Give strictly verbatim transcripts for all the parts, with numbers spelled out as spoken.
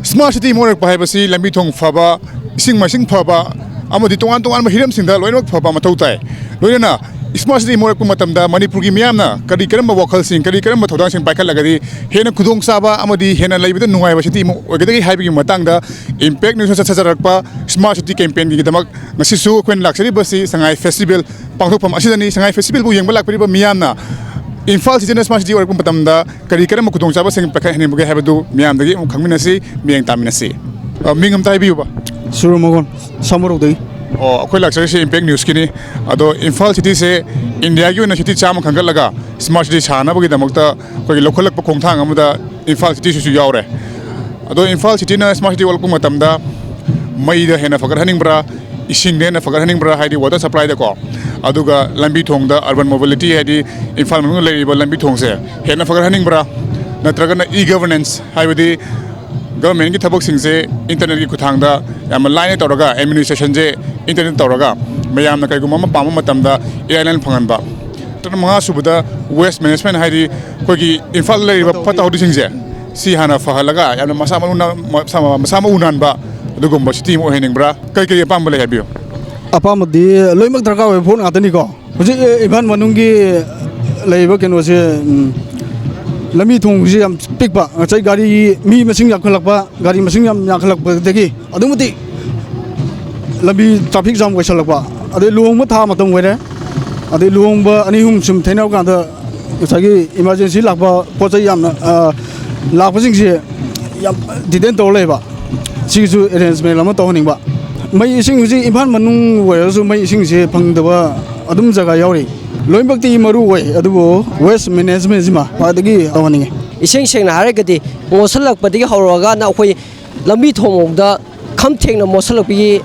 Smart city ꯑꯃ ꯑꯣꯏꯔꯛꯄ ꯍꯥꯏꯕꯁꯤ ꯂꯝꯕꯤ ꯊꯣꯡ ꯐꯕ, ꯏꯁꯤꯡ ꯃꯥꯏꯁꯤꯡ ꯐꯕ, ꯑꯃꯗꯤ ꯇꯣꯉꯥꯟ ꯇꯣꯉꯥꯟꯕ ꯍꯤꯔꯝꯁꯤꯡꯗ ꯂꯣꯏꯅꯃꯛ ꯐꯕ ꯃꯊꯧ ꯇꯥꯏ꯫ ꯂꯣꯏꯅꯅ ꯁ꯭ꯃꯥꯔꯠ ꯁꯤꯇꯤ ꯑꯃ ꯑꯣꯏꯔꯛꯄ ꯃꯇꯝꯗ ꯃꯅꯤꯄꯨꯔꯒꯤ ꯃꯤꯌꯥꯝꯅ ꯀꯔꯤ ꯀꯔꯝꯕ ꯋꯥꯈꯜꯁꯤꯡ, ꯀꯔꯤ ꯀꯔꯝꯕ ꯊꯧꯗꯥꯡꯁꯤꯡ ꯄꯥꯏꯈꯠꯂꯒꯗꯤ ꯍꯦꯟꯅ ꯈꯨꯗꯣꯡꯆꯥꯕ ꯑꯃꯗꯤ ꯍꯦꯟꯅ ꯂꯩꯕꯗ ꯅꯨꯡꯉꯥꯏꯕ ꯁꯤꯇꯤ ꯑꯃ ꯑꯣꯏꯒꯗꯒꯦ ꯍꯥꯏꯕꯒꯤ ꯃꯇꯥꯡꯗ ꯏꯝꯄꯦꯛ ꯅ꯭ꯌꯨꯁꯅ ꯆꯠꯊꯖꯔꯛꯄ ꯁ꯭ꯃꯥꯔꯠ ꯁꯤꯇꯤ ꯀꯦꯝꯄꯦꯟꯒꯤꯗꯃꯛ ꯉꯁꯤꯁꯨ ꯑꯩꯈꯣꯏꯅ ꯂꯥꯛꯆꯔꯤꯕꯁꯤ ꯁꯉꯥꯏ ꯐꯦꯁꯇꯤꯚꯦꯜ ꯄꯥꯡꯊꯣꯛꯐꯝ ꯑꯁꯤꯗꯅꯤ꯫ ꯁꯉꯥꯏ ꯐꯦꯁꯇꯤꯚꯦꯜꯕꯨ ꯌꯦꯡꯕ ꯂꯥꯛꯄꯤꯔꯤꯕ ꯃꯤꯌꯥꯝꯅ ꯏꯝꯐꯥꯜ ꯁꯤꯇꯤꯅ ꯁ꯭ꯃꯥꯔꯠ ꯁꯤꯇꯤ ꯑꯣꯏꯔꯛꯄ ꯃꯇꯝꯗ ꯀꯔꯤ ꯀꯔꯝꯕ ꯈꯨꯗꯣꯡꯆꯥꯕꯁꯤꯡ ꯄꯥꯏꯈꯠꯍꯟꯅꯤꯡꯕꯒꯦ ꯍꯥꯏꯕꯗꯨ ꯃꯤꯌꯥꯝꯗꯒꯤ ꯑꯃꯨꯛ ꯈꯪꯃꯤꯟꯅꯁꯤ, ꯃꯤꯠꯌꯦꯡ ꯇꯥꯃꯤꯟꯅꯁꯤ꯫ ꯑ, ꯃꯤꯡ ꯑꯝꯇ ꯍꯥꯏꯕꯤꯌꯨꯕ꯫ ꯁꯨꯔꯨꯃꯒꯣꯟ, ꯁꯥꯃꯔꯧꯗꯒꯤ꯫ ꯑꯣ, ꯑꯩꯈꯣꯏ ꯂꯥꯛꯆꯔꯤꯁꯦ ꯏꯝꯄꯦꯛ ꯅ꯭ꯌꯨꯁꯀꯤꯅꯤ꯫ ꯑꯗꯣ ꯏꯝꯐꯥꯜ ꯁꯤꯇꯤꯁꯦ ꯏꯟꯗꯤꯌꯥꯒꯤ ꯑꯣꯏꯅ ꯁꯤꯇꯤ ꯆꯥꯝꯃ ꯈꯟꯒꯠꯂꯒ ꯁ꯭ꯃꯥꯔꯠ ꯁꯤꯇꯤ ꯁꯥꯅꯕꯒꯤꯗꯃꯛꯇ ꯑꯩꯈꯣꯏꯒꯤ ꯂꯧꯈꯠꯂꯛꯄ ꯈꯣꯡꯊꯥꯡ ꯑꯃꯗ ꯏꯝꯐꯥꯜ ꯁꯤꯇꯤꯁꯤꯁꯨ ꯌꯥꯎꯔꯦ꯫ ꯑꯗꯣ ꯏꯝꯐꯥꯜ ꯁꯤꯇꯤꯅ ꯁ꯭ꯃꯥꯔꯠ ꯁꯤꯇꯤ ꯑꯣꯜꯂꯛꯄ ꯃꯇꯝꯗ ꯃꯩꯗ ꯍꯦꯟꯅ ꯐꯒꯠꯍꯟꯅꯤꯡꯕ꯭ꯔꯥ, ꯏꯁꯤꯡꯗ ꯍꯦꯟꯅ ꯐꯒꯠꯍꯟꯅꯤꯡꯕ꯭ꯔꯥ, ꯍꯥꯏꯗꯤ ꯋꯥꯇꯔ ꯁꯄ꯭ꯂꯥꯏꯗꯀꯣ, ꯑꯗꯨꯒ ꯂꯝꯕꯤ ꯊꯣꯡꯗ, ꯑꯔꯕꯟ ꯃꯣꯕꯤꯂꯤꯇꯤ, ꯍꯥꯏꯗꯤ ꯏꯝꯐꯥꯜ ꯃꯅꯨꯡꯗ ꯂꯩꯔꯤꯕ ꯂꯝꯕꯤ ꯊꯣꯡꯁꯦ ꯍꯦꯟꯅ ꯐꯒꯠꯍꯟꯅꯤꯡꯕ꯭ꯔꯥ, ꯅꯠꯇ꯭ꯔꯒꯅ ꯏ ꯒꯕꯔꯅꯦꯟꯁ, ꯍꯥꯏꯕꯗꯤ ꯒꯕꯔꯃꯦꯟꯒꯤ ꯊꯕꯛꯁꯤꯡꯁꯦ ꯏꯟꯇꯔꯅꯦꯠꯀꯤ ꯈꯨꯠꯊꯥꯡꯗ ꯌꯥꯝꯅ ꯂꯥꯏꯅ ꯇꯧꯔꯒ, ꯑꯦꯗꯃꯤꯅꯤꯁꯇ꯭ꯔꯦꯁꯟꯁꯦ ꯏꯟꯇꯔꯅꯦꯠ ꯇꯧꯔꯒ, ꯃꯌꯥꯝꯅ ꯀꯔꯤꯒꯨꯝꯕ ꯑꯃ ꯄꯥꯝꯕ ꯃꯇꯝꯗ ꯏꯔꯥꯏ ꯂꯥꯏꯅ ꯐꯪꯍꯟꯕ꯫ ꯅꯠꯇ꯭ꯔꯒ ꯃꯉꯥ ꯁꯨꯕꯗ ꯋꯦꯁ ꯃꯦꯅꯦꯖꯃꯦꯟ, ꯍꯥꯏꯗꯤ ꯑꯩꯈꯣꯏꯒꯤ ꯏꯝꯐꯥꯜꯗ ꯂꯩꯔꯤꯕ ꯐꯠꯇ ꯍꯥꯎꯗꯤꯁꯤꯡꯁꯦ ꯁꯤ ꯍꯥꯟꯅ ꯐꯍꯜꯂꯒ ꯌꯥꯝꯅ ꯃꯁꯥ ꯃꯎ ꯅꯥ-, ꯃꯁꯥ, ꯃꯁꯥ ꯃꯎ ꯅꯥꯟꯕ ꯑꯗꯨꯒꯨꯝꯕ ꯁꯤꯇꯤ ꯑꯃ ꯑꯣꯏꯍꯟꯅꯤꯡꯕ꯭ꯔꯥ? ꯀꯔꯤ ꯀꯔꯤ ꯑꯄꯥꯝꯕ ꯂꯩ ꯍꯥꯏꯕꯤꯌꯨ꯫ ꯑꯄꯥꯝꯕꯗꯤ ꯂꯣꯏꯅꯃꯛ ꯗꯔꯀꯥꯔ ꯑꯣꯏꯕ ꯄꯣꯠ ꯉꯥꯛꯇꯅꯤꯀꯣ꯫ ꯍꯧꯖꯤꯛ, ꯑꯦ, ꯏꯝꯐꯥꯜ ꯃꯅꯨꯡꯒꯤ ꯂꯩꯔꯤꯕ ꯀꯩꯅꯣꯁꯦ, ꯎꯝ, ꯂꯝꯕꯤ ꯊꯣꯡꯁꯤ ꯌꯥꯝ ꯄꯤꯛꯄ, ꯉꯁꯥꯏ ꯒꯥꯔꯤ ꯃꯤ ꯃꯁꯤꯡ ꯌꯥꯝꯈꯠꯂꯛꯄ, ꯒꯥꯔꯤ ꯃꯁꯤꯡ ꯌꯥꯝ ꯌꯥꯝꯈꯠꯂꯛꯄꯗꯒꯤ ꯑꯗꯨꯛ ꯃꯇꯤꯛ ꯂꯝꯕꯤ ꯇ꯭ꯔꯥꯐꯤꯛ ꯖꯥꯝ ꯑꯣꯏꯁꯜꯂꯛꯄ, ꯑꯗꯩ ꯂꯨꯍꯣꯡꯕ ꯊꯥ ꯃꯇꯝ ꯑꯣꯏꯔꯦ, ꯑꯗꯩ ꯂꯨꯍꯣꯡꯕ ꯑꯅꯤ ꯑꯍꯨꯝ ꯁꯨꯝ ꯊꯦꯡꯅꯕ ꯀꯥꯟꯗ ꯉꯁꯥꯏꯒꯤ ꯏꯃꯥꯔꯖꯦꯟꯁꯤ ꯂꯥꯛꯄ ꯄꯣꯠ ꯆꯩ ꯌꯥꯝꯅ, ꯑ, ꯂꯥꯛꯄꯁꯤꯡꯁꯦ ꯌꯥꯝ ꯗꯤꯇꯦꯟ ꯇꯧꯔ ꯂꯩꯕ꯫ ꯁꯤꯒꯤꯁꯨ ꯑꯦꯔꯦꯟꯖꯃꯦꯟ ꯑꯃ ꯇꯧꯍꯟꯅꯤꯡꯕ꯫ ꯃꯩ ꯏꯁꯤꯡ ꯍꯧꯖꯤꯛ ꯏꯝꯐꯥꯜ ꯃꯅꯨꯡ ꯑꯣꯏꯔꯒꯁꯨ ꯃꯩ ꯏꯁꯤꯡꯁꯦ ꯐꯪꯗꯕ ꯑꯗꯨꯝ ꯖꯒꯥ ꯌꯥꯎꯔꯤ꯫ ꯂꯣꯏꯅꯃꯛꯇꯤ ꯃꯔꯨ ꯑꯣꯏ, ꯑꯗꯨꯕꯨ ꯋꯦꯁ ꯃꯦꯅꯦꯖꯃꯦꯟꯁꯤꯃ ꯈ꯭ꯋꯥꯏꯗꯒꯤ ꯇꯧꯍꯟꯅꯤꯡꯉꯤ꯫ ꯏꯁꯦꯡ ꯁꯦꯡꯅ ꯍꯥꯏꯔꯒꯗꯤ ꯃꯣꯠꯁꯤꯜꯂꯛꯄꯗꯒꯤ ꯍꯧꯔꯛꯑꯒꯅ ꯑꯩꯈꯣꯏ ꯂꯝꯕꯤ ꯊꯣꯡꯐꯥꯎꯗ ꯈꯝ ꯊꯦꯡꯅ ꯃꯣꯠꯁꯤꯜꯂꯛꯄꯒꯤ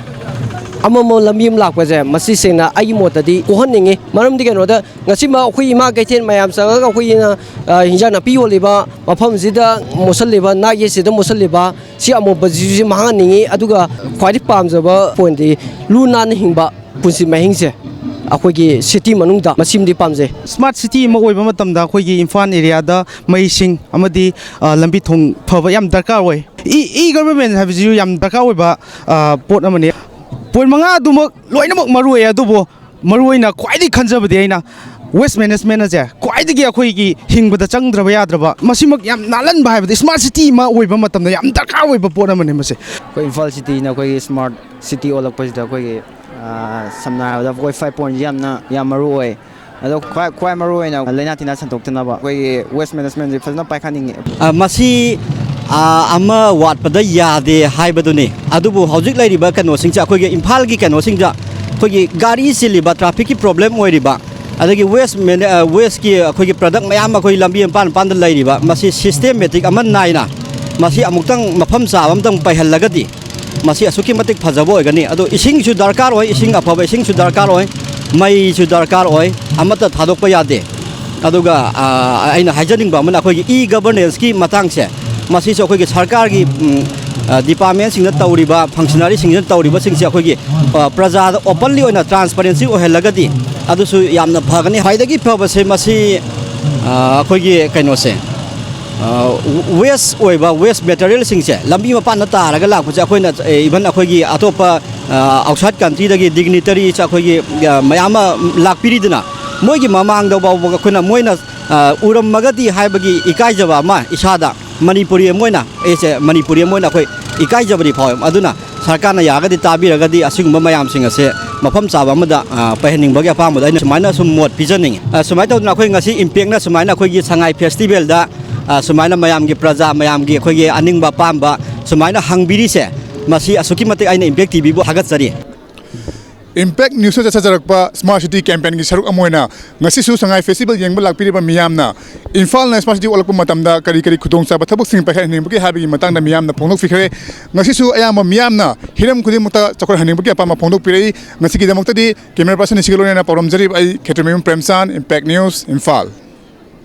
ꯑꯃꯃ ꯂꯝꯕꯤ ꯑꯃ ꯂꯥꯛꯄꯁꯦ, ꯃꯁꯤ ꯁꯦꯡꯅ ꯑꯩꯒꯤ ꯃꯣꯠꯇꯗꯤ ꯀꯣꯛꯍꯟꯅꯤꯡꯉꯤ꯫ ꯃꯔꯝꯗꯤ ꯀꯩꯅꯣꯗ, ꯉꯁꯤꯃꯛ ꯑꯩꯈꯣꯏ ꯏꯃꯥ ꯀꯩꯊꯦꯜ ꯃꯌꯥꯝ ꯆꯪꯉꯒ ꯑꯩꯈꯣꯏꯒꯤꯅ, ꯑ, ꯍꯤꯟꯖꯥꯡ ꯅꯥꯄꯤ ꯌꯣꯜꯂꯤꯕ ꯃꯐꯝꯁꯤꯗ ꯃꯣꯠꯁꯤꯜꯂꯤꯕ, ꯅꯥꯛ ꯌꯦꯠꯁꯤꯗ ꯃꯣꯠꯁꯤꯜꯂꯤꯕ, ꯁꯤ ꯑꯃꯣꯠꯄꯁꯤꯁꯨ ꯃꯥꯡꯍꯟꯅꯤꯡꯉꯤ꯫ ꯑꯗꯨꯒ ꯈ꯭ꯋꯥꯏꯗꯒꯤ ꯄꯥꯝꯖꯕ ꯄꯣꯏꯟꯗꯤ ꯂꯨ ꯅꯥꯟꯅ ꯍꯤꯡꯕ ꯄꯨꯟꯁꯤ ꯃꯍꯤꯡꯁꯦ ꯑꯩꯈꯣꯏꯒꯤ ꯁꯤꯇꯤ ꯃꯅꯨꯡꯗ ꯃꯁꯤꯃꯗꯤ ꯄꯥꯝꯖꯩ꯫ ꯁ꯭ꯃꯥꯔꯠ ꯁꯤꯇꯤ ꯑꯃ ꯑꯣꯏꯕ ꯃꯇꯝꯗ ꯑꯩꯈꯣꯏꯒꯤ ꯏꯝꯐꯥꯜ ꯑꯦꯔꯤꯌꯥꯗ ꯃꯩꯁꯤꯡ ꯑꯃꯗꯤ, ꯑ, ꯂꯝꯕꯤ ꯊꯣꯡ ꯐꯕ ꯌꯥꯝ ꯗꯔꯀꯥꯔ ꯑꯣꯏ꯫ ꯏ ꯏ ꯒꯕꯔꯃꯦꯟ ꯍꯥꯏꯕꯁꯤꯁꯨ ꯌꯥꯝ ꯗꯔꯀꯥꯔ ꯑꯣꯏꯕ, ꯑ, ꯄꯣꯠ ꯑꯃꯅꯤ꯫ ꯄꯣꯏꯟ ꯃꯉꯥ ꯑꯗꯨꯃꯛ ꯂꯣꯏꯅꯃꯛ ꯃꯔꯨ ꯑꯣꯏ, ꯑꯗꯨꯕꯨ ꯃꯔꯨ ꯑꯣꯏꯅ ꯈ꯭ꯋꯥꯏꯗꯒꯤ ꯈꯟꯖꯕꯗꯤ ꯑꯩꯅ ꯋꯦꯁ ꯃꯦꯅꯦꯖꯃꯦꯟ ꯑꯁꯦ ꯈ꯭ꯋꯥꯏꯗꯒꯤ ꯑꯩꯈꯣꯏꯒꯤ ꯍꯤꯡꯕꯗ ꯆꯪꯗ꯭ꯔꯕ ꯌꯥꯗ꯭ꯔꯕ, ꯃꯁꯤꯃꯛ ꯌꯥꯝ ꯅꯥꯜꯍꯟꯕ ꯍꯥꯏꯕꯗꯤ ꯏꯁꯃꯥꯔꯠ ꯁꯤꯇꯤ ꯑꯃ ꯑꯣꯏꯕ ꯃꯇꯝꯗ ꯌꯥꯝ ꯗꯔꯀꯥꯔ ꯑꯣꯏꯕ ꯄꯣꯠ ꯑꯃꯅꯤ ꯃꯁꯤ꯫ ꯑꯩꯈꯣꯏ ꯏꯝꯐꯥꯜ ꯁꯤꯇꯤꯅ ꯑꯩꯈꯣꯏꯒꯤ ꯏꯁꯃꯥꯔꯠ ꯁꯤꯇꯤ ꯑꯣꯜꯂꯛꯄꯁꯤꯗ ꯑꯩꯈꯣꯏꯒꯤ, ꯑ, ꯁꯝꯅ ꯍꯥꯏꯔꯕꯗ ꯑꯩꯈꯣꯏ ꯐꯥꯏꯚ ꯄꯣꯏꯟꯁꯤ ꯌꯥꯝꯅ, ꯌꯥꯝ ꯃꯔꯨ ꯑꯣꯏ꯫ ꯑꯗꯣ ꯈ꯭ꯋꯥꯏ, ꯈ꯭ꯋꯥꯏ ꯃꯔꯨ ꯑꯣꯏꯅ ꯂꯥꯏꯅꯥ ꯇꯤꯟꯅꯥ ꯁꯟꯗꯣꯛꯇꯅꯕ ꯑꯩꯈꯣꯏꯒꯤ ꯋꯦꯁ ꯃꯦꯅꯦꯖꯃꯦꯟꯁꯤ ꯐꯖꯅ ꯄꯥꯏꯈꯠꯅꯤꯡꯉꯤ꯫ ꯑ, ꯃꯁꯤ, ꯑ, ꯑꯃ ꯋꯥꯠꯄꯗ ꯌꯥꯗꯦ ꯍꯥꯏꯕꯗꯨꯅꯤ꯫ ꯑꯗꯨꯕꯨ ꯍꯧꯖꯤꯛ ꯂꯩꯔꯤꯕ ꯀꯩꯅꯣꯁꯤꯡꯁꯦ, ꯑꯩꯈꯣꯏꯒꯤ ꯏꯝꯐꯥꯜꯒꯤ ꯀꯩꯅꯣꯁꯤꯡꯗ ꯑꯩꯈꯣꯏꯒꯤ ꯒꯥꯔꯤ ꯆꯤꯜꯂꯤꯕ, ꯇ꯭ꯔꯥꯐꯤꯛꯀꯤ ꯄ꯭ꯔꯣꯕ꯭ꯂꯦꯝ ꯑꯣꯏꯔꯤꯕ, ꯑꯗꯒꯤ ꯋꯦꯁ ꯃꯦꯅꯦ-, ꯑ, ꯋꯦꯁꯀꯤ ꯑꯩꯈꯣꯏꯒꯤ ꯄ꯭ꯔꯗꯛ ꯃꯌꯥꯝ ꯑꯩꯈꯣꯏ ꯂꯝꯕꯤ ꯃꯄꯥꯟ ꯃꯄꯥꯟꯗ ꯂꯩꯔꯤꯕ, ꯃꯁꯤ ꯁꯤꯁꯇꯦꯃꯦꯇꯤꯛ ꯑꯃ ꯅꯥꯏꯅ ꯃꯁꯤ ꯑꯃꯨꯛꯇꯪ ꯃꯐꯝ ꯆꯥꯕ ꯑꯃꯇꯪ ꯄꯩꯍꯜꯂꯒꯗꯤ ꯃꯁꯤ ꯑꯁꯨꯛꯀꯤ ꯃꯇꯤꯛ ꯐꯖꯕ ꯑꯣꯏꯒꯅꯤ꯫ ꯑꯗꯣ ꯏꯁꯤꯡꯁꯨ ꯗꯔꯀꯥꯔ ꯑꯣꯏ, ꯏꯁꯤꯡ ꯑꯐꯕ ꯏꯁꯤꯡꯁꯨ ꯗꯔꯀꯥꯔ ꯑꯣꯏ, ꯃꯩꯁꯨ ꯗꯔꯀꯥꯔ ꯑꯣꯏ, ꯑꯃꯠꯇ ꯊꯥꯗꯣꯛꯄ ꯌꯥꯗꯦ꯫ ꯑꯗꯨꯒ, ꯑ, ꯑꯩꯅ ꯍꯥꯏꯖꯅꯤꯡꯕ ꯑꯃꯅ ꯑꯩꯈꯣꯏꯒꯤ ꯏ ꯒꯕꯔꯅꯦꯟꯁꯀꯤ ꯃꯇꯥꯡꯁꯦ, ꯃꯁꯤꯁꯨ ꯑꯩꯈꯣꯏꯒꯤ ꯁꯔꯀꯥꯔꯒꯤ, ꯎꯝ, ꯑ, ꯗꯤꯄꯥꯔꯠꯃꯦꯟꯁꯤꯡꯗ ꯇꯧꯔꯤꯕ, ꯐꯪꯁꯅꯔꯤꯁꯤꯡꯁꯤꯅ ꯇꯧꯔꯤꯕꯁꯤꯡꯁꯦ ꯑꯩꯈꯣꯏꯒꯤ, ꯑ, ꯄ꯭ꯔꯖꯥꯗ ꯑꯣꯄꯟꯂꯤ ꯑꯣꯏꯅ ꯇ꯭ꯔꯥꯟꯁꯄꯔꯦꯟꯁꯤ ꯑꯣꯏꯍꯜꯂꯒꯗꯤ ꯑꯗꯨꯁꯨ ꯌꯥꯝꯅ ꯐꯒꯅꯤ꯫ ꯈ꯭ꯋꯥꯏꯗꯒꯤ ꯐꯕꯁꯦ ꯃꯁꯤ, ꯑ, ꯑꯩꯈꯣꯏꯒꯤ ꯀꯩꯅꯣꯁꯦ, ꯑ, ꯋꯦꯁ ꯑꯣꯏꯕ ꯋꯦꯁ ꯃꯦꯇꯔꯤꯌꯦꯜꯁꯤꯡꯁꯦ ꯂꯝꯕꯤ ꯃꯄꯥꯟꯗ ꯇꯥꯔꯒ ꯂꯥꯛꯄꯁꯦ ꯑꯩꯈꯣꯏꯅ, ꯑꯦ, ꯏꯚꯟ ꯑꯩꯈꯣꯏꯒꯤ ꯑꯇꯣꯞꯄ, ꯑ, ꯑꯥꯎꯠꯁꯥꯏꯠ ꯀꯟꯇ꯭ꯔꯤꯗꯒꯤ ꯗꯤꯒꯅꯤꯇꯔꯤꯁ ꯑꯩꯈꯣꯏꯒꯤ, ꯑ, ꯃꯌꯥꯝ ꯑꯃ ꯂꯥꯛꯄꯤꯔꯤꯗꯅ, ꯃꯣꯏꯒꯤ ꯃꯃꯥꯡꯗ ꯐꯥꯎꯕ ꯑꯩꯈꯣꯏꯅ ꯃꯣꯏꯅ, ꯑ, ꯎꯔꯝꯃꯒꯗꯤ ꯍꯥꯏꯕꯒꯤ ꯏꯀꯥꯏꯖꯕ ꯑꯃ ꯏꯁꯥꯗ, ꯃꯅꯤꯄꯨꯔꯤ ꯑꯃ ꯑꯣꯏꯅ, ꯑꯩꯁꯦ ꯃꯅꯤꯄꯨꯔꯤ ꯑꯃ ꯑꯣꯏꯅ ꯑꯩꯈꯣꯏ ꯏꯀꯥꯏꯖꯕꯗꯤ ꯐꯥꯎꯋꯦ꯫ ꯑꯗꯨꯅ ꯁꯔꯀꯥꯔꯅ ꯌꯥꯔꯒꯗꯤ ꯇꯥꯕꯤꯔꯒꯗꯤ ꯑꯁꯤꯒꯨꯝꯕ ꯃꯌꯥꯝꯁꯤꯡ ꯑꯁꯦ ꯃꯐꯝ ꯆꯥꯕ ꯑꯃꯗ, ꯑ, ꯄꯩꯍꯟꯅꯤꯡꯕꯒꯤ ꯑꯄꯥꯝꯕꯗ ꯑꯩꯅ ꯁꯨꯃꯥꯏꯅ ꯁꯨꯝ ꯃꯣꯠ ꯄꯤꯖꯅꯤꯡꯉꯤ꯫ ꯑ, ꯁꯨꯃꯥꯏꯅ ꯇꯧꯗꯅ ꯑꯩꯈꯣꯏ ꯉꯁꯤ ꯏꯝꯄꯦꯛꯅ ꯁꯨꯃꯥꯏꯅ ꯑꯩꯈꯣꯏꯒꯤ ꯁꯉꯥꯏ ꯐꯦꯁꯇꯤꯚꯦꯜꯗ, ꯑ, ꯁꯨꯃꯥꯏꯅ ꯃꯌꯥꯝꯒꯤ ꯄ꯭ꯔꯖꯥ, ꯃꯌꯥꯝꯒꯤ ꯑꯩꯈꯣꯏꯒꯤ ꯑꯅꯤꯡꯕ ꯑꯄꯥꯝꯕ ꯁꯨꯃꯥꯏꯅ ꯍꯪꯕꯤꯔꯤꯁꯦ, ꯃꯁꯤ ꯑꯁꯨꯛꯀꯤ ꯃꯇꯤꯛ ꯑꯩꯅ ꯏꯝꯄꯦꯛ ꯇꯤꯚꯤꯕꯨ ꯊꯥꯒꯠꯆꯔꯤ꯫ ꯏꯝꯄꯦꯛ ꯅ꯭ꯌꯨꯁꯅ ꯆꯠꯊꯖꯔꯛꯄ ꯁ꯭ꯃꯥꯔꯠ ꯁꯤꯇꯤ ꯀꯦꯝꯄꯦꯟꯒꯤ ꯁꯔꯨꯛ ꯑꯃ ꯑꯣꯏꯅ ꯉꯁꯤꯁꯨ ꯁꯉꯥꯏ ꯐꯦꯁꯇꯤꯚꯦꯜ ꯌꯦꯡꯕ ꯂꯥꯛꯄꯤꯔꯤꯕ ꯃꯤꯌꯥꯝꯅ ꯏꯝꯐꯥꯜꯅ ꯁ꯭ꯃꯥꯔꯠ ꯁꯤꯇꯤ ꯑꯣꯜꯂꯛꯄ ꯃꯇꯝꯗ ꯀꯔꯤ ꯀꯔꯤ ꯈꯨꯗꯣꯡꯆꯥꯕ ꯊꯕꯛꯁꯤꯡ ꯄꯥꯏꯈꯠꯍꯟꯅꯤꯡꯕꯒꯦ ꯍꯥꯏꯕꯒꯤ ꯃꯇꯥꯡꯗ ꯃꯤꯌꯥꯝꯅ ꯐꯣꯡꯗꯣꯛꯄꯤꯈ꯭ꯔꯦ꯫ ꯉꯁꯤꯁꯨ ꯑꯌꯥꯝꯕ ꯃꯤꯌꯥꯝꯅ ꯍꯤꯔꯝ ꯈꯨꯗꯤꯡꯃꯛꯇ ꯆꯥꯎꯈꯠꯍꯟꯅꯤꯡꯕꯒꯤ ꯑꯄꯥꯝꯕ ꯐꯣꯡꯗꯣꯛꯄꯤꯔꯛꯏ꯫ ꯉꯁꯤꯒꯤꯗꯃꯛꯇꯗꯤ ꯀꯦꯃꯦꯔꯥ ꯄꯥꯔꯁꯟ ꯅꯤꯁꯤꯒ ꯂꯣꯏꯅꯅ ꯄꯥꯎꯔꯝꯖꯔꯤꯕ ꯑꯩ ꯈꯦꯇ꯭ꯔꯤꯃꯌꯨꯝ ꯄ꯭ꯔꯦꯝꯆꯥꯟ, ꯏꯝꯄꯦꯛ ꯅ꯭ꯌꯨꯁ, ꯏꯝꯐꯥꯜ꯫